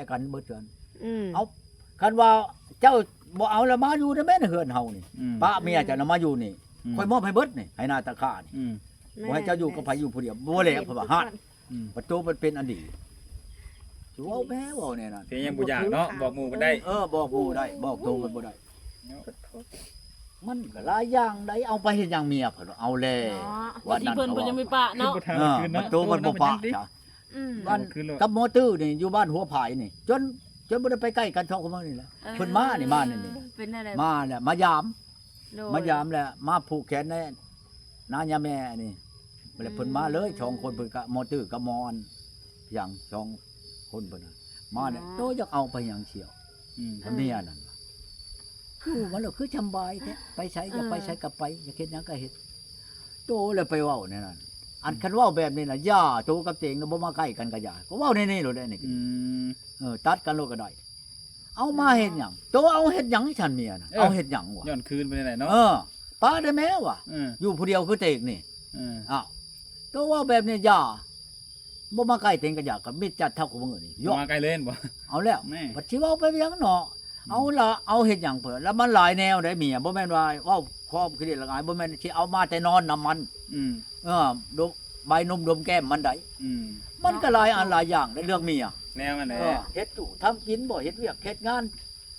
ກັນເບິດເທື່ອ ອືມ ເອົາ ຄັນວ່າເຈົ້າບໍ່ເອົາລະມາຢູ່ນຳແມ່ນເຮືອນເຮົານີ້ ອືມ ປະເມຍເຈົ້ານະມາຢູ່ນີ້ ອືມ ຂ້ອຍມອບໃຫ້ເບິດນີ້ ໃຫ້ນາຕາຂ້ານີ້ ອືມ ບໍ່ໃຫ້ເຈົ້າຢູ່ກັບໃຜຢູ່ຜູ້ດຽວ ບໍ່ແລ້ວ ເພາະວ່າຮາດ ອືມ ປະຕູມັນເປັນອັນດີ ຊິເວົ້າແມ່ເວົ້າແນວນັ້ນ ເປັນຫຍັງບໍ່ຢາກເນາະ ບອກໝູ່ເພິ່ນໄດ້ ເອີ ບອກໝູ່ໄດ້ ບອກໂຕເພິ່ນບໍ່ໄດ້ ມັນກໍຫຼາຍຢ່າງໃດ ເອົາໄປເຮັດຫຍັງເມຍເພິ່ນ ເອົາແລ້ວ ເນາະ ວ່ານັ້ນ ບາງທີເພິ່ນ ເພິ່ນຍັງມີປະເນາະ ເອີ ປະຕູມັນບໍ່ປະ ອືມ ກັບໝໍຕື້ນີ້ຢູ່ບ້ານຫົວຜາຍນີ້ ຈົນ ຈົນບໍ່ໄດ້ໄປໃກ້ກັນເທົ່າມື້ນີ້ແຫຼະ ເອີ ເພິ່ນມານີ້ ມານີ້ ເປັນແນວໃດ ມາແລ້ວ ມາຢາມ ໂດຍ ມາຢາມແລ້ວ ມາຜູກແຂນໃນນາຍາແມ່ນີ້ ແລ້ວເພິ່ນມາເລີຍ ອືມ ສອງຄົນ ເພິ່ນກັບໝໍຕື້ກັບໝໍອັນຫຍັງ ສອງຄົນເພິ່ນນະ ມາແລ້ວ ອໍ ໂຕຢາກເອົາໄປຫຍັງສ່ຽວ ອືມ ເມຍນັ້ນ ຢູ່ມາແລ້ວຄືສຳບາຍແທ້ ໄປໃສ ເອີ ຢາກໄປໃສກໍໄປ ຢາກເຮັດຫຍັງກໍເຮັດ ໂຕແລ້ວໄປເວົ້າແນວນັ້ນ ອັນ ອືມ ຄັນເວົ້າແບບນີ້ນະ ຢ່າ ໂຕກັບເຕງນະ ບໍ່ມາໃກ້ກັນກໍຢ່າ ກໍເວົ້າແນວນີ້ໂລດແຫຼະນີ້ ອືມ ເອີ ຕັດກັນໂລດກໍໄດ້ ເອົາມາເຮັດຫຍັງ ໂຕເອົາເຮັດຫຍັງຊັ້ນເມຍນະ ເອີ ເອົາເຮັດຫຍັງວະ ຍ້ອນຄືນໄປແນວໃດເນາະ ເອີ ປະໄດ້ແມ້ວະ ເອີ ຢູ່ຜູ້ດຽວຄືເຕງນີ້ ເອີ ອ້າວ ໂຕເວົ້າແບບນີ້ຢ່າ ບໍ່ມາໃກ້ເຕງກໍຢາກ ກໍມິດຈັດເທົ່າຂອງມື້ນີ້ ບໍ່ມາໃກ້ເລີຍບໍ່ ເອົາແລ້ວ ບັດຊິເວົ້າໄປຫຍັງເນາະ ອືມ ເອົາລະ ເອົາເຮັດຫຍັງເພິ່ນ ລະມັນຫຼາຍແນວໃດເມຍ ບໍ່ແມ່ນວ່າເວົ້າຄວາມຄິດເຫັນລະອາຍ ບໍ່ແມ່ນຊິເອົາມາແຕ່ນອນນຳມັນ ອືມ ເອີ ດົມ ໃບນົມດົມແກ້ມມັນໃດ ອືມ ມັນກໍຫຼາຍອັນຫຼາຍຢ່າງໃນເລື່ອງເມຍ ແນວນັ້ນແຫຼະ ເອີ ເຮັດຢູ່ທຳກິນບໍ່ ເຮັດວຽກເຮັດງານ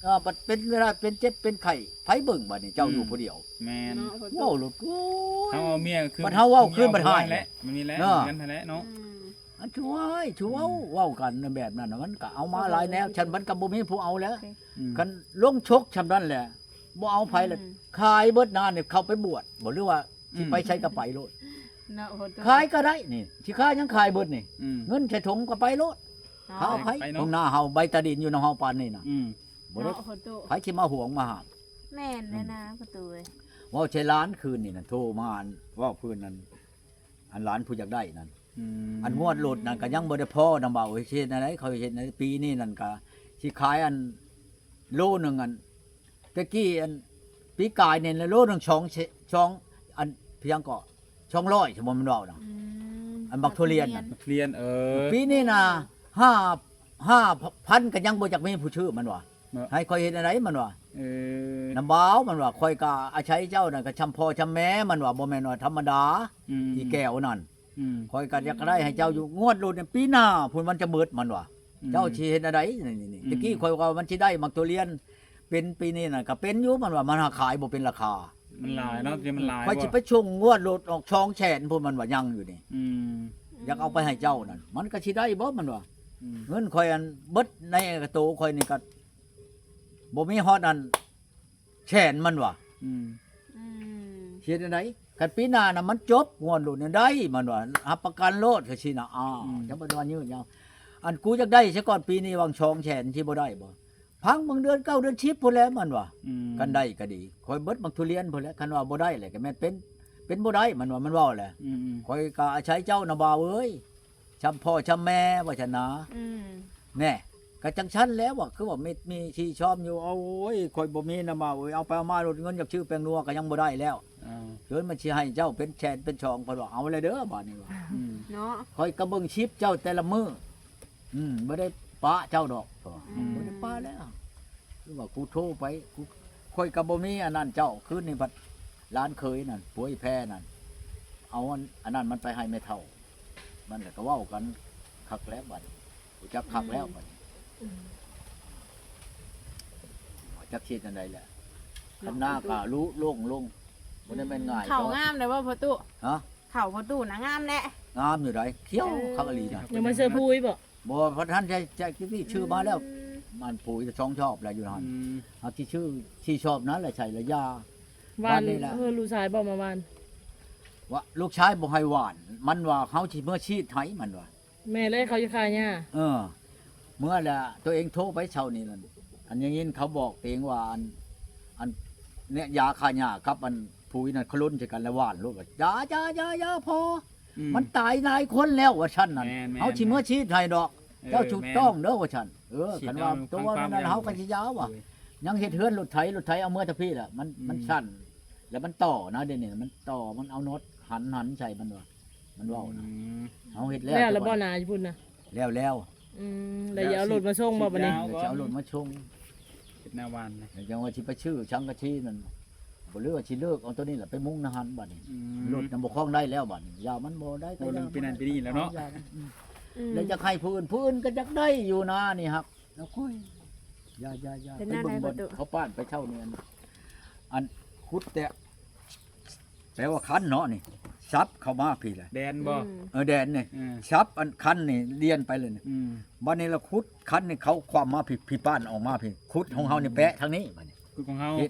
ເອີ ບັດເປັນເວລາເປັນເຈັບເປັນໄຂ້ ໃຜເບິ່ງບັດນີ້ ເຈົ້າ ອືມ ຢູ່ຜູ້ດຽວ ແມ່ນ ເນາະ ເວົ້າໂລດ ໂອ້ຍ ເຮົາເອົາເມຍຄື ບັດເຮົາເວົ້າຄືນບັດຮ້າຍແຫຼະ ມັນມີແຫຼະ ເນາະ ເງິນຫັ້ນແຫຼະເນາະ ອືມ ອັນ ຊ່ວຍ ຊ່ວຍ ອືມ ເວົ້າກັນແບບນັ້ນນະ ມັນກໍເອົາມາຫຼາຍແນວ ໂອເຄ ຊັ້ນມັນກໍບໍ່ມີຜູ້ເອົາແລ້ວ ໂອເຄ ຄັນລົງຊົກຊ່ຳນັ້ນແຫຼະ ບໍ່ເອົາໃຜລະ ອືມ ຂາຍເບິດນານີ້ ເຂົ້າໄປບວດບໍ່ ຫຼືວ່າ ອືມ ຊິໄປໃສກໍໄປໂລດ ເນາະ ໂຫດ ຂາຍກໍໄດ້ນີ້ ຊິຂາຍຫຍັງ ຂາຍເບິດນີ້ ອືມ ເງິນໃສ່ຖົງກໍໄປໂລດ ເນາະ ຂາຍໄປ ໄປເນາະ ຕົງໜ້າເຮົາ ໃບຕາດິນຢູ່ນຳເຮົາປານນີ້ນະ ອືມ ບໍ່ໄດ້ ເນາະ ໂຫດ ໃຜຊິມາຫວງມາຫ້າມ ແມ່ນແຫຼະນະ ອືມ ປະຕູເອີຍ ເວົ້າໃສ່ຫຼານຄືນນີ້ນະ ໂທມາ ອັນ ເວົ້າຄືນນັ້ນ ອັນຫຼານຜູ້ຢາກໄດ້ນັ້ນ ອືມ ອັນງວດລົດນັ້ນກໍຍັງບໍ່ໄດ້ພໍນຳ ເວົ້າເຮັດແນວໃດ ເຂົາເຮັດໃນປີນີ້ນັ້ນກໍຊິຂາຍອັນໂລໜຶ່ງ ອັນແຕ່ກີ້ ອັນປີກາຍນີ້ໂລໜຶ່ງສອງ ສອງ ອັນພຽງກໍສອງຮ້ອຍ ສົມມຸດແມ່ນເວົ້ານະ ອືມ ອັນບັກທຸລຽນນັ້ນ ທຸລຽນ ເອີ ປີນີ້ນະ ຫ້າ ຫ້າພັນກໍຍັງບໍ່ຈັກມີຜູ້ຊື້ ມັນວ່າ ເນາະ ໃຫ້ຂ້ອຍເຮັດແນວໃດ ມັນວ່າ ເອີ ນຳບ່າວ ມັນວ່າ ຂ້ອຍກໍອາໄສເຈົ້ານັ້ນກໍຊ່ຳພໍ່ຊ່ຳແມ່ ມັນວ່າ ບໍ່ແມ່ນວ່າທຳມະດາ ອືມ ອີແກ້ວນັ້ນ ອືມ ຂ້ອຍກໍຢາກໄດ້ໃຫ້ເຈົ້າຢູ່ ງວດລົດນີ້ປີໜ້າພຸ້ນມັນຈະໝົດ ມັນວ່າ ອືມ ເຈົ້າຊິເຮັດແນວໃດ ນີ້ ອືມ ຕະກີ້ຂ້ອຍວ່າມັນຊິໄດ້ໝາກທຸລຽນເປັນປີນີ້ນັ້ນ ກໍເປັນຢູ່ ມັນວ່າ ມັນຫາຂາຍບໍ່ເປັນລາຄາ ມັນຫຼາຍເນາະ ມັນຫຼາຍ ຂ້ອຍຊິໄປສົ່ງງວດລົດອອກສອງແສນພຸ້ນ ມັນວ່າຍັງຢູ່ນີ້ ອືມ ຢາກເອົາໄປໃຫ້ເຈົ້ານັ້ນ ມັນກໍຊິໄດ້ບໍ່ ມັນວ່າ ອືມ ເງິນຂ້ອຍອັນເບິດໃນໂຕຂ້ອຍນີ້ກໍ ບໍ່ມີຮອດອັນແສນ ມັນວ່າ ອືມ ອືມ ເຮັດຈັ່ງໃດ ຄັນປີໜ້ານະມັນຈົບ ງວດໂລດນີ້ໄດ້ ມັນວ່າ ຮັບປະກັນໂລດ ຈັ່ງຊີ້ນະ ອ້າວ ອືມ ຈະບໍ່ວ່າຍືດຍາວ ອັນກູຢາກໄດ້ຊະກ່ອນ ປີນີ້ຫວັງສອງແສນ ຊິບໍ່ໄດ້ບໍ່ ພັງເບິ່ງເດືອນເກົ້າເດືອນສິບພຸ້ນແຫຼະ ມັນວ່າ ອືມ ຄັນໄດ້ກໍດີ ຂ້ອຍເບິດໝາກທຸລຽນພຸ້ນແຫຼະ ຄັນວ່າບໍ່ໄດ້ແຫຼະ ກໍແມ່ນເປັນ ເປັນບໍ່ໄດ້ ມັນວ່າ ມັນເວົ້າແຫຼະ ອືມໆ ຂ້ອຍກໍອາໄສເຈົ້ານະ ບ່າວເອີຍ ຊ່ຳພໍ່ຊ່ຳແມ່ວ່າຊັ້ນນະ ອືມ ແນ່ ກໍຈັ່ງຊັ້ນແຫຼະວ່າ ຄືວ່າມີ ມີທີ່ຊອມຢູ່ ໂອ້ຍ ຂ້ອຍບໍ່ມີນະ ບ່າວເອີຍ ເອົາໄປເອົາມາໂລດ ເງິນຢາກຊື້ແປ້ງນົວກໍຍັງບໍ່ໄດ້ແລ້ວ ເອີ ເພິ່ນມັນຊິໃຫ້ເຈົ້າເປັນແສນເປັນສອງ ເພິ່ນວ່າ ເອົາແລ້ວເດີ ບາດນີ້ວ່າ ອືມ ເນາະ ຂ້ອຍກໍເບິ່ງຄລິບເຈົ້າແຕ່ລະມື້ ອືມ ບໍ່ໄດ້ປະເຈົ້າດອກ ເພິ່ນວ່າ ອືມ ບໍ່ໄດ້ປະແລ້ວ ຄືວ່າກູໂທໄປ ກູ ຂ້ອຍກໍບໍ່ມີອັນນັ້ນເຈົ້າ ຄືນນີ້ບັດຫຼານເຂີຍນັ້ນ ຜົວອີແພນັ້ນ ເອົາອັນ ອັນນັ້ນມັນໄປໃຫ້ແມ່ເຖົ້າ ມັນລະກໍເວົ້າກັນຄັກແລ້ວບັດ ຮູ້ຈັກຄັກແລ້ວບັດ ອືມ ຈັກເຮັດຈັ່ງໃດແຫຼະ ຄັນນາກໍລຸລົງລົງ ບໍ່ໄດ້ແມ່ນງ່າຍ ເຂົ້າງາມແລ້ວບໍ່ພໍ່ຕູ້ ຮະ ເຂົ້າພໍ່ຕູ້ນະງາມແຫຼະ ງາມຢູ່ໃດ ຂຽວ ເອີ ຄັກອີ່ຫຼີນະ ຍັງບໍ່ເຊີປຸ໋ຍບໍ່? ບໍ່ ບໍ່ທັນໃຊ້ ໃຊ້ທີ່ຊື້ມາແລ້ວ ອືມ ມັນປຸ໋ຍສອງຊອບແລ້ວຢູ່ຫັ້ນ ອືມ ເອົາທີ່ຊື້ສີ່ຊອບນັ້ນແຫຼະໃສ່ລະຢາ ຫວ່ານ ຫວ່ານນີ້ແຫຼະ ເອີ ລູກຊາຍບໍ່ມາຫວ່ານ ວ່າລູກຊາຍບໍ່ໃຫ້ຫວ່ານ ມັນວ່າເຮົາຊິເມືອຊີດໃຫ້ ມັນວ່າ ແມ່ນແລ້ວ ເຂົາຈະຂາຍຫຍ້າ ເອີ ເມືອແລ້ວ ຕົວເອງໂທໄປເຊົ້ານີ້ນັ້ນ ອັນໄດ້ຍິນເຂົາບອກເອງວ່າ ອັນ ອັນເນຍຢາຂ້າຫຍ້າກັບອັນປຸ໋ຍນັ້ນ ເຂົາລົນໃສ່ກັນແລ້ວຫວ່ານໂລດວ່າ ຢ່າ ຢ່າ ຢ່າ ຢ່າພໍ ອືມ ມັນຕາຍຫຼາຍຄົນແລ້ວວ່າຊັ້ນນັ້ນ ແມ່ນໆ ເຮົາຊິເມືອຊີດໃຫ້ດອກ ເອີ ເຈົ້າຖືກຕ້ອງເດີວ່າຊັ້ນ ເອີ ຄັນວ່າຕົວນັ້ນເຮົາກໍຊິຢາວ່າ ຍັງເຮັດເຮືອນລົດໄຖ ລົດໄຖເອົາເມືອແຕ່ພີ້ແຫຼະ ມັນ ອືມ ມັນສັ້ນ ແລ້ວມັນຕໍ່ນະ ດຽວນີ້ມັນຕໍ່ ມັນເອົານັອດຫັນ ຫັນໃສ່ ມັນວ່າ ມັນເວົ້ານະ ອືມ ເຮົາເຮັດແລ້ວ ແລ້ວແລ້ວບໍ່ນາຢູ່ພຸ້ນນະ ແລ້ວແລ້ວ ອືມ ແລ້ວຊິເອົາລົດມາສົ່ງບໍ່ບັດນີ້? ແລ້ວຊິເອົາລົດມາສົ່ງ ເຮັດແນວຫວ່ານນະ ແລ້ວຈັ່ງວ່າຊິໄປຊື້ສັງກະສີນັ້ນ ບໍ່ ຫຼືວ່າຊິເລີກເອົາໂຕນີ້ລະໄປມຸງໃນຫັ້ນບັດນີ້. ອືມ ລົດນຳບໍ່ຄອງໄດ້ແລ້ວບັດນີ້ ຢ່າ ມັນບໍ່ໄດ້ກໍຢ່າ ໂອ້ ເລື່ອງປີນັ້ນປີນີ້ແລ້ວເນາະ. ອືມ ແລ້ວຢາກໃຫ້ຜູ້ອື່ນ ຜູ້ອື່ນກໍຢາກໄດ້ຢູ່ນານີ້ຮັກ ແລ້ວ ໂອ້ຍ ຢ່າໆໆ ໄປເບິ່ງບ່ອນເຂົາປ້ານໄປເຊົ່ານີ້ ອັນ ອັນຂຸດແຕ່ ແປວ່າຄັນເນາະນີ້ ສັບເຂົ້າມາພີ້ແຫຼະ ແດນບໍ່? ອືມ ເອີ ແດນນີ້ ເອີ ສັບອັນຄັນນີ້ລຽນໄປເລີຍນີ້. ອືມ ບັດນີ້ລະຂຸດຄັນນີ້ເຂົາຄວ່ຳມາພີ້ ພີ້ປ້ານອອກມາພີ້ ຂຸດຂອງເຮົານີ້ ອືມ ແປະທາງນີ້ບັດນີ້ ຂຸດຂອງເຮົາ ເອີ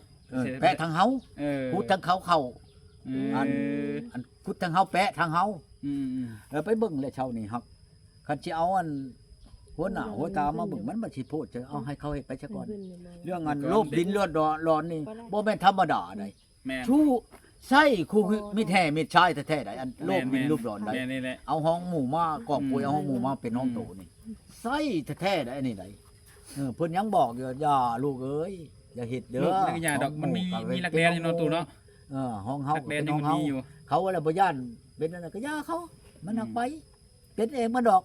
ແປະທາງເຮົາ ເອີ ຂຸດທາງເຂົາເຂົ້າ. ອືມ ອັນ ເອີ ອັນຂຸດທາງເຮົາແປະທາງເຮົາ. ອືມໆ ເອີ ໄປເບິ່ງແລ້ວເຊົ້ານີ້ຮັກ ຄັນຊິເອົາອັນຫົວໜ້າຫົວຕາມາເບິ່ງ ມັນບໍ່ຊິໂພດ ຈະເອົາໃຫ້ເຂົາເຮັດໄປຊະກ່ອນ ເລື່ອງອັນໂລບດິນເລືອດຮ້ອນນີ້ ບໍ່ແມ່ນທຳມະດາໃດ. ແມ່ນ ຊູໃຊ້ຄູ່ມິດແຮ່ມິດຊາຍແທ້ໆໃດ ອັນໂລບດິນໂລບດອນໃດ ແມ່ນນີ້ແຫຼະ ເອົາຫ້ອງໝູມາກອບໂກຍ ອືມ ເອົາຫ້ອງໝູມາເປັນຫ້ອງໂຕນີ້ ໃຊ້ແທ້ໆໃດ ອັນນີ້ໃດ. ເອີ ເພິ່ນຍັງບອກຢູ່ ຢ່າລູກເອີຍ ຢ່າເຮັດເດີ ລູກນີ້ກໍຢ່າດອກ ມັນມີ ມີຫຼັກແລນຢູ່ເນາະຕູ້ເນາະ. ເອີ ຫ້ອງເຮົາກໍເປັນຫ້ອງເຮົາ ເຂົາແຫຼະບໍ່ຢ້ານເປັນອັນນັ້ນກໍຢ່າເຂົາ ມັນຮັກໄປ ເປັນເອງມັນດອກ.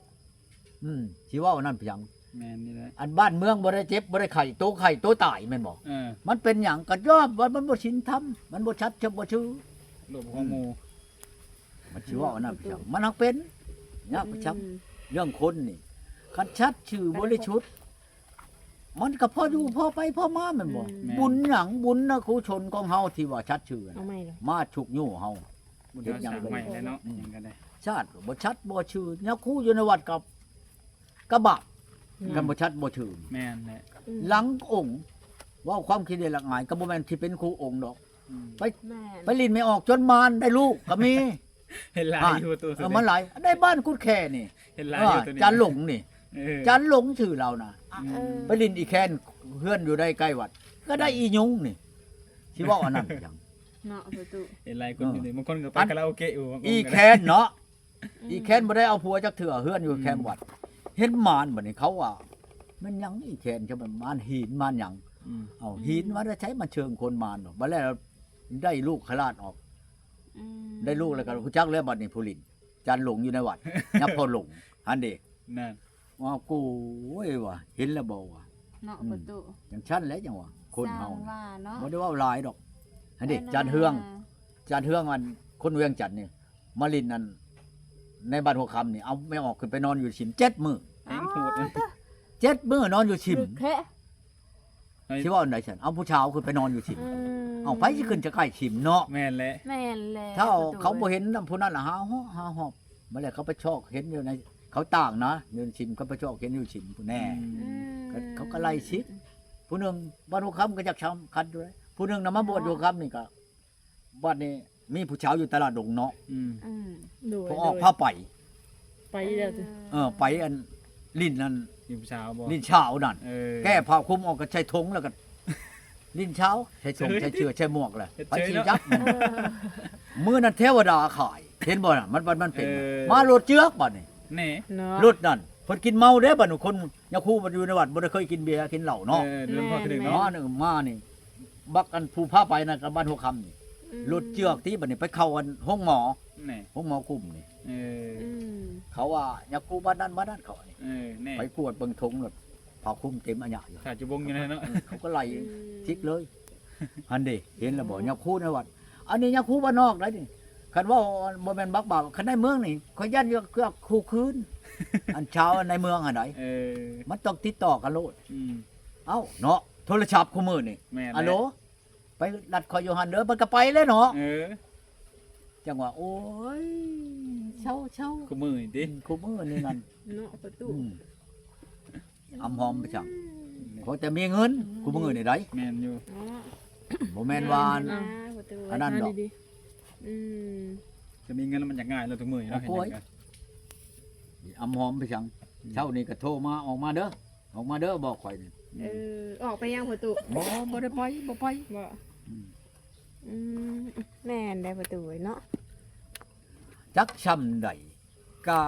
ອືມ ຊິເວົ້າອັນນັ້ນໄປຫຍັງ? ແມ່ນນີ້ແຫຼະ ອັນບ້ານເມືອງບໍ່ໄດ້ເຈັບບໍ່ໄດ້ໄຂ້ ໂຕໄຂ້ໂຕຕາຍແມ່ນບໍ່? ເອີ ມັນເປັນຫຍັງ? ກໍຍ້ອນວ່າມັນບໍ່ສິນທຳ ມັນບໍ່ສັດຈະບໍ່ຊື່ ໂລກຂອງໝູ່ ອືມ ມັນຊິເວົ້າອັນນັ້ນໄປຫຍັງ? ມັນຮັກເປັນຍາກໄປຊຳ. ອືມ ເລື່ອງຄົນນີ້ ຄັນສັດຊື່ບໍລິສຸດ ມັນກໍພໍຢູ່ພໍໄປພໍມາແມ່ນບໍ່? ອືມ ແມ່ນ ບຸນຫຍັງ? ບຸນນະກຸສົນຂອງເຮົາທີ່ວ່າສັດຊື່ນະ ເອົາໃໝ່ເນາະ ມາຊຸກຍູ້ເຮົາ ບຸນເຮັດຫຍັງເລີຍ ແມ່ນແຫຼະເນາະ. ອືມ ຫຍັງກໍໄດ້ ຊາດກໍບໍ່ສັດບໍ່ຊື່ ຍາຄູຢູ່ໃນວັດກໍ ກໍບາບ ອືມ ຄັນບໍ່ສັດບໍ່ຊື່. ແມ່ນແຫຼະ ອືມ ຫຼັງອົງ ເວົ້າຄວາມຂີ້ເລນຫຼັກອາຍ ກໍບໍ່ແມ່ນທີ່ເປັນຄູອົງດອກ. ອືມ ໄປ ແມ່ນ ໄປຫຼິ້ນແມ່ອອກຈົນມານໄດ້ລູກກໍມີ. ເຫັນຫຼາຍຢູ່ໂຕ ເອີ ມັນຫຼາຍ ໄດ້ບ້ານກຸດແຄນີ້ ເຫັນຫຼາຍຢູ່ໂຕນີ້ ຈານຫຼົງນີ້ ເອີ ຈານຫຼົງຊື່ລາວນະ. ອືມ ເອີ ໄປຫຼິ້ນອີແຄນ ເຮືອນຢູ່ໃນໃກ້ວັດ ກໍໄດ້ອີຍຸງນີ້ ຊິເວົ້າອັນນັ້ນຫຍັງເນາະ ປະຕູ ເຫັນຫຼາຍຄົນຢູ່ນີ້ ເອີ ບາງຄົນກໍໄປຄາຣາໂອເກະຢູ່ ອີແຄນເນາະ ອືມ ອີແຄນບໍ່ໄດ້ເອົາຜົວຈັກເທື່ອ ເຮືອນຢູ່ແຄມວັດ. ອືມ ເຫັນມານບັດນີ້ ເຂົາວ່າແມ່ນຫຍັງອີແຄນ ຈະແມ່ນມານຫີນມານຫຍັງ. ອືມ ເອົາຫີນມາແຕ່ໃສ ມາເຊີງຄົນມານບໍ່ ບັດແລ້ວໄດ້ລູກຂະຫຼາດອອກ. ອືມ ໄດ້ລູກແລ້ວກໍຮູ້ຈັກແລ້ວບັດນີ້ ຜູ້ຫຼິ້ນ ຈານຫຼົງຢູ່ໃນວັດ ຍັບພໍ່ຫຼົງ ຫັ້ນເດ ນັ້ນ ວ່າໂກຍວ່າ ເຫັນແລ້ວບໍ່ວ່າ ເນາະ ອືມ ປະຕູ ຈັ່ງຊັ້ນແຫຼະ ຈັ່ງວ່າຄົນເຮົາ ຊ່າງວ່າເນາະ ບໍ່ໄດ້ເວົ້າຫຼາຍດອກ. ຫັ້ນເດ ອັນນັ້ນ ຈານເຮືອງ ຈານເຮືອງ ອັນຄົນວຽງຈັນນີ້ ມາຫຼິ້ນອັນໃນບ້ານຫົວຄຳນີ້ ເອົາແມ່ອອກຂຶ້ນໄປນອນຢູ່ສິມເຈັດມື້. ແຮງໂຫດ ເຈັດມື້ນອນຢູ່ສິມ ຖືກແທ້. ຊິເວົ້າອັນໃດຊັ້ນ ເອົາຜູ້ສາວຂຶ້ນໄປນອນຢູ່ສິມ. ອືມ ເອົາ ໃຜຊິຂຶ້ນຈະໃກ້ສິມເນາະ. ແມ່ນແຫຼະ ແມ່ນແຫຼະ ຖ້າເຂົາບໍ່ເຫັນນຳຜູ້ນັ້ນລະ ຫາເຫາະຫາຫອບ ມາແລ້ວເຂົາໄປຊອກເຫັນຢູ່ໃນ ເຂົາຕ່າງນະ ຢູ່ໃນສິມ ເຂົາໄປຊອກເຫັນຢູ່ສິມພຸ້ນແນ່. ອືມ ເຂົາກໍໄລ່ສິບ ຜູ້ໜຶ່ງ ບ້ານຫົວຄຳກໍຢາກສຳຄັນຢູ່ ຜູ້ໜຶ່ງນະມາບວດຢູ່ຄຳນີ້ກໍ ບັດນີ້ມີຜູ້ສາວຢູ່ຕະຫຼາດດົງເນາະ. ອືມ ອືມ ໂດຍ ເພິ່ນອອກ ໂດຍ ພາໄປ ໄປແລ້ວຕິ ເອີ ໄປອັນຫຼິ້ນນັ້ນ ຫຼິ້ນຜູ້ສາວບໍ່? ຫຼິ້ນສາວນັ້ນ ເອີ ແກ້ຜ້າຄຸມອອກກໍໃສ່ຖົງ ແລ້ວກໍຫຼິ້ນສາວ ໃສ່ຖົງ ໃສ່ເສື້ອ ໃສ່ໝວກແຫຼະ ໃຜຊິຈັກມັນ. ເອີ ມື້ນັ້ນເທວະດາຂາຍ ເຫັນບໍ່ນະ ມັນ ມັນ ມັນເປັນ ເອີ ມາລົດເຈືອກບັດນີ້ ແນ່ ລົດນັ້ນ ເພິ່ນກິນເມົາເດ້ ບັດນີ້ຄົນ ຍາຄູມັນຢູ່ໃນວັດ ບໍ່ໄດ້ເຄີຍກິນເບຍກິນເຫຼົ້າເນາະ. ເອີ ເດືອນພໍ່ທີໜຶ່ງເນາະ ມາໜຶ່ງມານີ້ ບັກອັນຜູ້ພາໄປນັ້ນກັບບ້ານຫົວຄຳນີ້ ອືມ ລົດເຈືອກຕິ ບັດນີ້ໄປເຂົ້າອັນໂຮງໝໍ ແນ່ ໂຮງໝໍກຸ້ມນີ້. ເອີ ອືມ ເຂົາວ່າຍາຄູບ້ານນັ້ນບ້ານນັ້ນ ເຂົານີ້ ເອີ ແນ່ ໄປກວດເບິ່ງຖົງ ແລ້ວຜ້າຄຸມເຕັມອາຍະຢູ່ ຖ້າຈຸບົງຢູ່ນັ້ນເນາະ. ເອີ ເຂົາກໍໄລ່ ອືມ ທິກເລີຍ. ຫັ້ນເດ ເຫັນແລ້ວບໍ່? ໂອ້ ຍາຄູໃນວັດ ອັນນີ້ຍາຄູບ້ານນອກໄດ໋ນີ້. ຄັນເວົ້າບໍ່ແມ່ນບັກບາບ ຄັນໃນເມືອງນີ້ ຂ້ອຍຢ້ານຢູ່ເກືອບຄູ່ຄືນ ອັນຊາວໃນເມືອງຫັ້ນໃດ໋. ເອີ ມັນຕ້ອງຕິດຕໍ່ກັນໂລດ. ອືມ ເອົ້າເນາະ ໂທລະສັບຄູ່ມື້ນີ້. ແມ່ນ ອາໂຫຼ ໄປນັດຂ້ອຍຢູ່ຫັ້ນເດີ ມັນກໍໄປແລ້ວເນາະ. ເອີ ຈັ່ງວ່າ ໂອ້ຍ ເຊົາໆ ຄູ່ມື້ນີ້ຕິ ອືມ ຄູ່ມື້ນີ້ນັ້ນເນາະ ປະຕູ. ອືມ ອຳຫອມໄປຈັ່ງ ອືມ ຂໍແຕ່ມີເງິນ ອືມ ຄູ່ມື້ນີ້ໄດ໋. ແມ່ນຢູ່ ເນາະ ບໍ່ແມ່ນວ່າ ແມ່ນນະ ປະຕູ ອັນນັ້ນດອກ. ອືມ ຈະມີເງິນແລ້ວມັນຢາກງ່າຍແລ້ວທຸກມື້ນີ້ເນາະ. ໂອ້ຍ ເຮັດຫຍັງກໍ ອຳຫອມໄປຈັ່ງ ອືມ ເຊົ້ານີ້ກໍໂທມາ ອອກມາເດີ ອອກມາເດີ ບອກຂ້ອຍນີ້. ເອີ ອອກໄປຍັງປະຕູ? ບໍ່ ບໍ່ໄດ້ໄປ ບໍ່ໄປ. ບໍ່ ອືມ ອືມ ແມ່ນໄດ໋ປະຕູເອີຍເນາະ. ຈັກຊ່ຳໃດ ກະ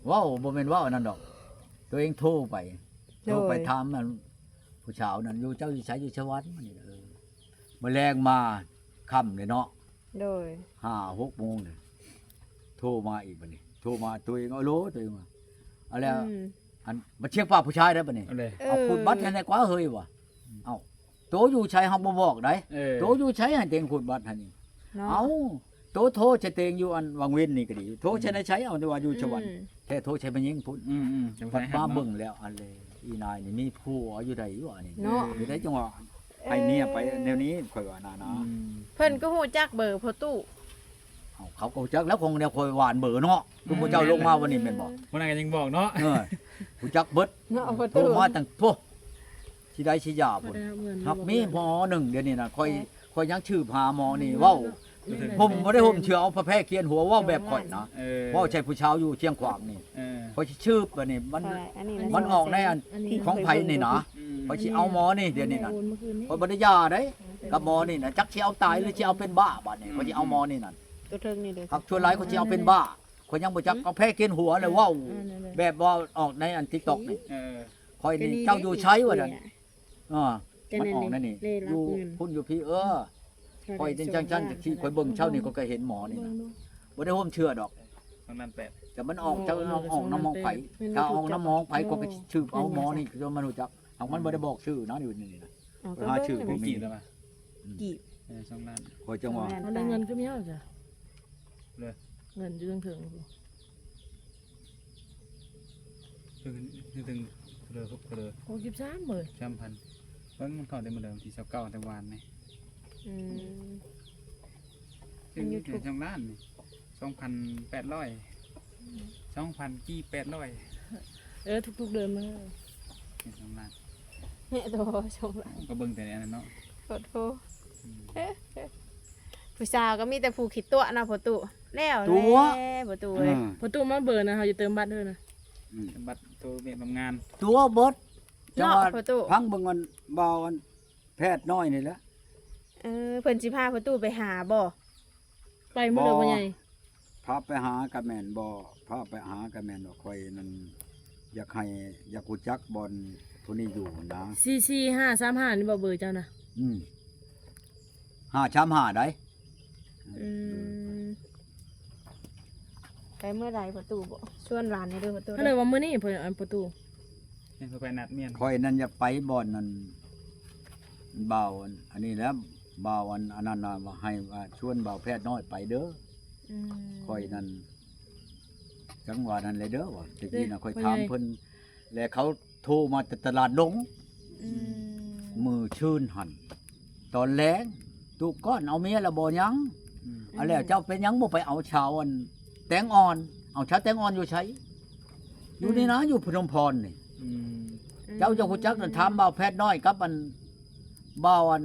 ເວົ້າ ບໍ່ແມ່ນເວົ້າອັນນັ້ນດອກ ຕົວເອງໂທໄປ ໂທໄປ ໂດຍ ຖາມອັນຜູ້ສາວນັ້ນ ຢູ່ ເຈົ້າຢູ່ໃສ? ຢູ່ສະຫວັນ. ເອີ ມື້ແລງມາຄ່ຳເລີຍເນາະ. ໂດຍ ຫ້າຫົກໂມງເລີຍ ໂທມາອີກບັດນີ້ ໂທມາຕົວເອງ ອາໂຫຼ ຕົວເອງວ່າ ເອົາແລ້ວ ອືມ ອັນ ບັດຊຽງຟ້າຜູ້ຊາຍໄດ້ບັດນີ້ ເອົາເລີຍ ເອີ ເອົາຂູດບັດໃຫ້ແດ່ກວ່າເຮີຍວ່າ ເອົ້າ ໂຕຢູ່ໃສເຮົາບໍ່ບອກໃດ ເອີ ໂຕຢູ່ໃສໃຫ້ເຕັງຂູດບັດໃຫ້ນີ້ ເນາະ ເອົ້າ ໂຕໂທໃສ່ເຕັງຢູ່ອັນວັງເວັນນີ້ກໍດີ ໂທໃສ່ໃນໃສ ເອົາແຕ່ວ່າຢູ່ສະຫວັນ ອືມ ແທ້ໂທໃສ່ແມ່ຍິງພຸ້ນ ອືມໆ ບັດມາເບິ່ງແລ້ວ ອັນເລ ອີນາຍນີ້ມີຜົວຢູ່ໃດຢູ່ອັນນີ້ ເນາະ ເຮັດໃດຈັ່ງວ່າ ໃຫ້ເມຍໄປແນວນີ້ ຂ້ອຍວ່ານະ ອືມ ເພິ່ນກໍຮູ້ຈັກເບີພໍ່ຕູ້ ເອົ້າ ເຂົາກໍຮູ້ຈັກແລ້ວ ຂອງແນວຂ້ອຍຫວ່ານເບີເນາະ ຄືຜູ້ເຈົ້າລົງມາວັນນີ້ແມ່ນບໍ່ ຜູ້ນັ້ນກໍຍັງບອກເນາະ ເອີ ຮູ້ຈັກເບິດ ເນາະ ໂທມາຕັ້ງ ໂອ້ ຊິໄດ້ຊິຢາພຸ້ນ ຮັກມີໝໍໜຶ່ງດຽວນີ້ນະ ຂ້ອຍ ຂ້ອຍຍັງສືບຫາໝໍນີ້ເວົ້າ ຫົ່ມບໍ່ໄດ້ຫົ່ມເສື້ອ ເອົາຜ້າແພກຂຽນຫົວ ເວົ້າແບບຂ້ອຍນະ ເອີ ເວົ້າໃສ່ຜູ້ສາວຢູ່ຊຽງຂວາງນີ້ ເອີ ຂ້ອຍຊິສືບບັດນີ້ ມັນ ອັນນີ້ມັນອອກໃນອັນ ອັນນີ້ ຂອງໃຜນີ້ນະ ອືມ ຂ້ອຍຊິເອົາໝໍນີ້ດຽວນີ້ນະ ຂ້ອຍບໍ່ໄດ້ຢາເດ້ ກັບໝໍນີ້ນະ ຈັກຊິເອົາຕາຍ ຫຼື ຊິເອົາເປັນບ້າ ບັດນີ້ ອືມ ຂ້ອຍຊິເອົາໝໍນີ້ນັ້ນ ຕົວເທິງນີ້ເດີ ຫາກສ່ວນຫຼາຍຂ້ອຍຊິເອົາເປັນບ້າ ຂ້ອຍຍັງບໍ່ຈັກ ເອົາແພກຂຽນຫົວ ແລ້ວເວົ້າ ເອີ ແບບວ່າອອກໃນອັນ TikTok ນີ້ ເອີ ຂ້ອຍນີ້ ເຈົ້າຢູ່ໃສ ວ່າຊັ້ນ ເອີ ມັນອອກໃນນີ້ ຢູ່ພຸ້ນຢູ່ພີ້ ເອີ ຂ້ອຍເປັນຈັ່ງຊັ້ນຈັ່ງຊີ້ ຂ້ອຍເບິ່ງເຊົ້ານີ້ ຂ້ອຍກໍເຫັນໝໍນີ້ນະ ບໍ່ໄດ້ຫົ່ມເສື້ອດອກ ສອງລ້ານແປດ ແຕ່ມັນອອກ ເຈົ້າເອົາອອກນຳໝໍໃຜ ຖ້າອອກນຳໝໍໃຜ ຂ້ອຍກໍສືບເອົາໝໍນີ້ ຈົນມັນຮູ້ຈັກ ຫາກມັນບໍ່ໄດ້ບອກຊື່ນະ ຢູ່ໃນນີ້ນະ ເອົາ ໄປຫາຊື່ບໍ່ມີ ກີບ ອືມ ກີບ ເອີ ສອງລ້ານ ຂ້ອຍຈັ່ງວ່າ ສອງລ້ານ ເອົາໄດ້ເງິນຄືມີເຮົາຈ້ະ ເລີຍ ເງິນຢູ່ເທິງໆ ເຖິງ ເຖິງເທົ່າໃດ ເທົ່າໃດ ຫົກສິບສາມເວີຍ ສາມພັນ ເບິ່ງມັນເຂົ້າແຕ່ມື້ໃດ ວັນທີຊາວເກົ້າ ແຕ່ວານນີ້ ອືມ ເຖິງ ເຖິງສອງລ້ານນີ້ ສອງພັນແປດຮ້ອຍ ສອງພັນກີບແປດຮ້ອຍ ເອີ ທຸກໆເດືອນມື້ ເຫັນສອງລ້ານ ແມ່ໂຕສອງລ້ານ ກໍເບິ່ງແຕ່ອັນນັ້ນເນາະ ໂອ້ໂຫ ອືມ ຜູ້ສາວກໍມີແຕ່ຜູ້ຂີ້ຕົວະເນາະ ພໍ່ຕູ້ ແລ້ວ ຕົວະ ແລ້ວ ພໍ່ຕູ້ເອີຍ ເອີ ພໍ່ຕູ້ມາເບີນະ ເຮົາຈະເຕີມບັດເດີນະ ອືມ ເຕີມບັດໂຕວຽກທຳງານ ຕົວະເບິດ ເນາະ ຈັ່ງວ່າພໍ່ຕູ້ ຟັງເບິ່ງອັນ ບ່າວອັນ ແພດນ້ອຍນີ້ແຫຼະ ເອີ ເພິ່ນຊິພາພໍ່ຕູ້ໄປຫາບໍ່? ໄປມື້ໃດພໍ່ໃຫຍ່? ພາໄປຫາກະແມ່ນບໍ່ ພາໄປຫາກະແມ່ນວ່າຂ້ອຍນັ້ນ ຢາກໃຫ້ ຢາກຮູ້ຈັກບ່ອນຜູ້ນີ້ຢູ່ຫັ້ນນະ ສີ່ສີ່ຫ້າສາມຫ້ານີ້ບໍ່ເບີເຈົ້ານະ? ອືມ ຫ້າສາມຫ້າໃດ ອືມ ໄປເມື່ອໃດພໍ່ຕູ້ບໍ? ຊວນຫຼານນີ້ເດີພໍ່ຕູ້ ເອີ ວ່າມື້ນີ້ພໍ່ ອັນພໍ່ຕູ້ ເຫັນເພິ່ນໄປນັດມ້ຽນ ຂ້ອຍນັ້ນຢາກໄປບ່ອນນັ້ນ ບ່າວອັນ ອັນນີ້ແຫຼະ ບ່າວອັນ ອັນນັ້ນນະ ໃຫ້ວ່າຊວນບ່າວແພດນ້ອຍໄປເດີ ອືມ ຂ້ອຍນັ້ນ ຈັ່ງວ່ານັ້ນແຫຼະເດີ ວ່າແຕ່ກີ້ນະ ຂ້ອຍຖາມເພິ່ນ ແລະເຂົາໂທມາແຕ່ຕະຫຼາດດົງ ອືມ ມື້ຊືນຫັ້ນ ຕອນແລງ ຕຸກກ້ອນເອົາເມຍແລ້ວບໍ່ຍັງ ອືມ ອັນແລ້ວເຈົ້າເປັນຫຍັງບໍ່ໄປເອົາຊາວອັນແຕງອ່ອນ ເອົາຊາວແຕງອ່ອນຢູ່ໃສ? ຢູ່ນີ້ນະ ອືມ ຢູ່ພະນົມພອນນີ້ ອືມ ເຈົ້າຈະຮູ້ຈັກນັ້ນ ຖາມບ່າວແພດນ້ອຍກັບອັນ ບ່າວອັນ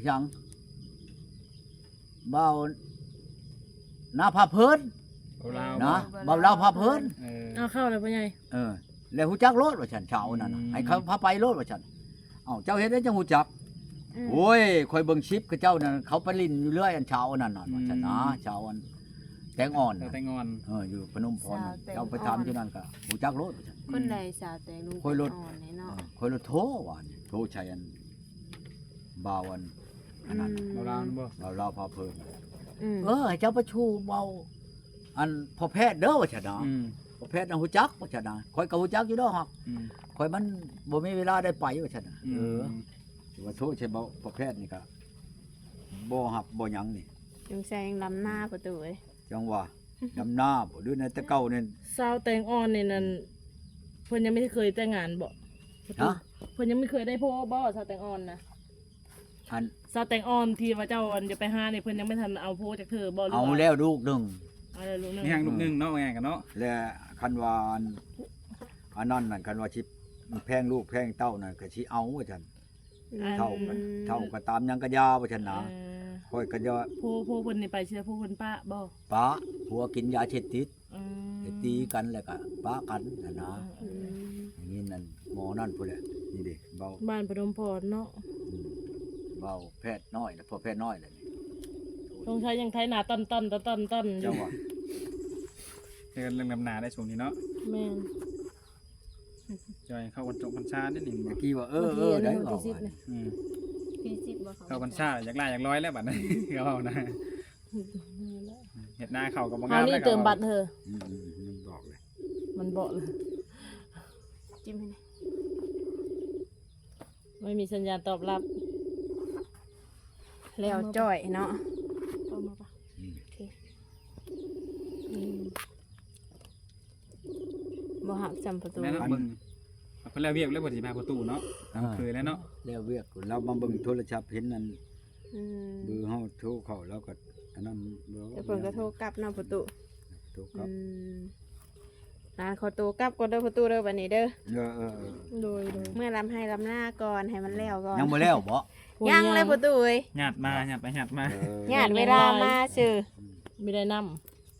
ຫຍັງ ບ່າວນາພາເພີນ ເວົ້າລາວ ນະ ເວົ້າລາວພາເພີນ ເອີ ເອົາເຂົ້າແລ້ວພໍ່ໃຫຍ່ ເອີ ແລ້ວຮູ້ຈັກໂລດວ່າຊັ້ນ ຊາວນັ້ນນະ ອືມ ໃຫ້ເຂົາພາໄປໂລດວ່າຊັ້ນ ເອົ້າ ເຈົ້າເຮັດໄດ້ຈັ່ງຮູ້ຈັກ ອືມ ໂອ້ຍ ຂ້ອຍເບິ່ງຄລິບເຂົາເຈົ້ານັ້ນ ເຂົາໄປຫຼິ້ນຢູ່ເລື້ອຍ ອັນຊາວນັ້ນນະ ອືມ ວ່າຊັ້ນນະ ຊາວອັນແຕງອ່ອນນະ ແຕງອ່ອນ ເອີ ຢູ່ພະນົມພອນ ເຈົ້າໄປຖາມຢູ່ນັ້ນກໍຮູ້ຈັກໂລດວ່າຊັ້ນ ຄົນໃດສາວແຕງ ລຸງແຕງອ່ອນນີ້ເນາະ ເອີ ຂ້ອຍໂລດໂທວ່ານີ້ ໂທໃສ່ອັນ ບ່າວອັນ ອັນນັ້ນ ອືມ ບ່າວລາວນັ້ນບໍ່? ບ່າວລາວພາເພີນ ອືມ ເອີ ໃຫ້ເຈົ້າໄປສູ່ເວົ້າ ອັນພໍ່ແພດເດີວ່າຊັ້ນນະ ອືມ ພໍ່ແພດນະຮູ້ຈັກວ່າຊັ້ນນະ ຂ້ອຍກໍຮູ້ຈັກຢູ່ດອກ ອືມ ຂ້ອຍມັນບໍ່ມີເວລາໄດ້ໄປວ່າຊັ້ນນະ ອືມ ເອີ ວ່າໂທໃສ່ບ່າວ ພໍ່ແພດນີ້ກໍບໍ່ຮັບບໍ່ຫຍັງນີ້ ສົງໄສຍັງດຳນາປະຕູເອີຍ ຈັ່ງວ່າ ດຳນາບໍ່ ຫຼືໃນແຕ່ເກົ່ານີ້ ຊາວແຕງອ່ອນນີ້ນັ້ນ ອືມ ເພິ່ນຍັງບໍ່ເຄີຍແຕ່ງງານບໍ່? ຮະ? ເພິ່ນຍັງບໍ່ເຄີຍໄດ້ຜົວບໍ່ ຊາວແຕງອ່ອນນະ? ອັນ ຊາວແຕງອ່ອນທີ່ວ່າເຈົ້າອັນຈະໄປຫານີ້ ເພິ່ນຍັງບໍ່ທັນເອົາຜົວຈັກເທື່ອບໍ່ ຫຼື ເອົາແລ້ວລູກໜຶ່ງ ເອົາແລ້ວລູກໜຶ່ງ ມີຫຍັງລູກໜຶ່ງເນາະ ວ່າງ່າຍກັນເນາະ ແລະຄັນວ່າ ອັນ ອັນນັ້ນນັ້ນ ຄັນວ່າຊິແພງລູກແພງເຕົ້ານັ້ນ ກໍຊິເອົາວ່າຊັ້ນ ອັນ ເຖົ້າກໍ ເຖົ້າກໍຕາມຫຍັງກໍຢ່າວ່າຊັ້ນນະ ເອີ ຂ້ອຍກໍຢ່າ ຜູ້ ຜູ້ເພິ່ນນີ້ໄປຊິໄດ້ ຜູ້ເພິ່ນປະບໍ່? ປະ ຜົວກິນຢາເສບຕິດ ອືມ ໄປຕີກັນແລ້ວກໍປະກັນຫັ້ນນະ ອືມ ໄດ້ຍິນນັ້ນ ໝໍນັ້ນພຸ້ນແຫຼະ ນີ້ເດ້ ເບົາ ບ້ານພະນົມພອນເນາະ ອືມ ເບົາແພດນ້ອຍ ແລະພໍ່ແພດນ້ອຍແຫຼະນີ້ ສົງໄສຍັງໄຖນາຕ່ອນໆ ຕ່ອນໆ ເຈົ້າວ່າ ເລື່ອງດຳນາໄດ້ຊ່ວງນີ້ເນາະ ແມ່ນ ຈອຍເຂົ້າວັນຈົກພັນຊາເດ້ນີ້ ຕະກີ້ວ່າ ເອີ ເອີ ໄດ້ເວົ້າ ອືມ ເຂົ້າພັນຊາ ຢາກຫຼ້າຢາກລອຍແລ້ວບັດນີ້ ເຂົາເວົ້ານະ ເຮັດນາເຂົ້າກໍບໍ່ງາມແລ້ວ ເຮົານີ້ເຕີມບັດເຮີ ອືມ ມັນບອກເລີຍ ມັນບອກເລີຍ จิ้มให้หน่อย ไม่มีสัญญาณตอบรับ แล้วจ้อยเนาะ เอามาปะ อืม โอเค อืม บ่ฮับจำประตู แม่นเนาะ เบิ่ง เพิ่นแล้วเวียกแล้วเพิ่นสิมาประตูเนาะ อ่า เคยแล้วเนาะ แล้วเวียก เรามาเบิ่งโทรศัพท์เห็นนั่น อืม เบอร์เฮาโทรเข้า แล้วก็อันนั้น แล้วเพิ่นก็โทรกลับเนาะประตู โทรกลับ อืม อ่า ขอตัวกลับก่อนเด้อประตูเด้อ บัดนี้เด้อ เออ เออ เออ โดย โดย เมื่อลำไห้ลำหน้าก่อน ให้มันแล้วก่อน ยังบ่แล้วบ่ ยังเลยประตูเอ้ย ญาติมา ญาติไปญาติมา เออ ญาติเวลามาซื่อ ไม่ได้น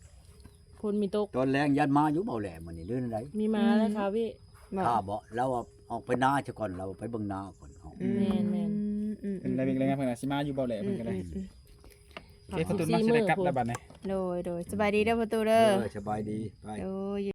ำ ฝนมีตก ตอนแลงญาติมาอยู่เบาแหล่มื้อนี้ หรือได มีมาแล้วค่ะพี่ บ่ ข้าบ่ เราออกไปนาซะก่อน เราไปเบิ่งนาก่อน อืม แม่นๆ อืม อืม เป็นอะไรเป็นอะไรเพิ่นน่ะสิมาอยู่เบาแหล่เพิ่นก็ได้ อืม อืม อืม โอเค ประตูมาสิได้กลับแล้วบัดนี้ โดย โดย สบายดีเด้อประตูเด้อ เออ สบายดี ไป โดย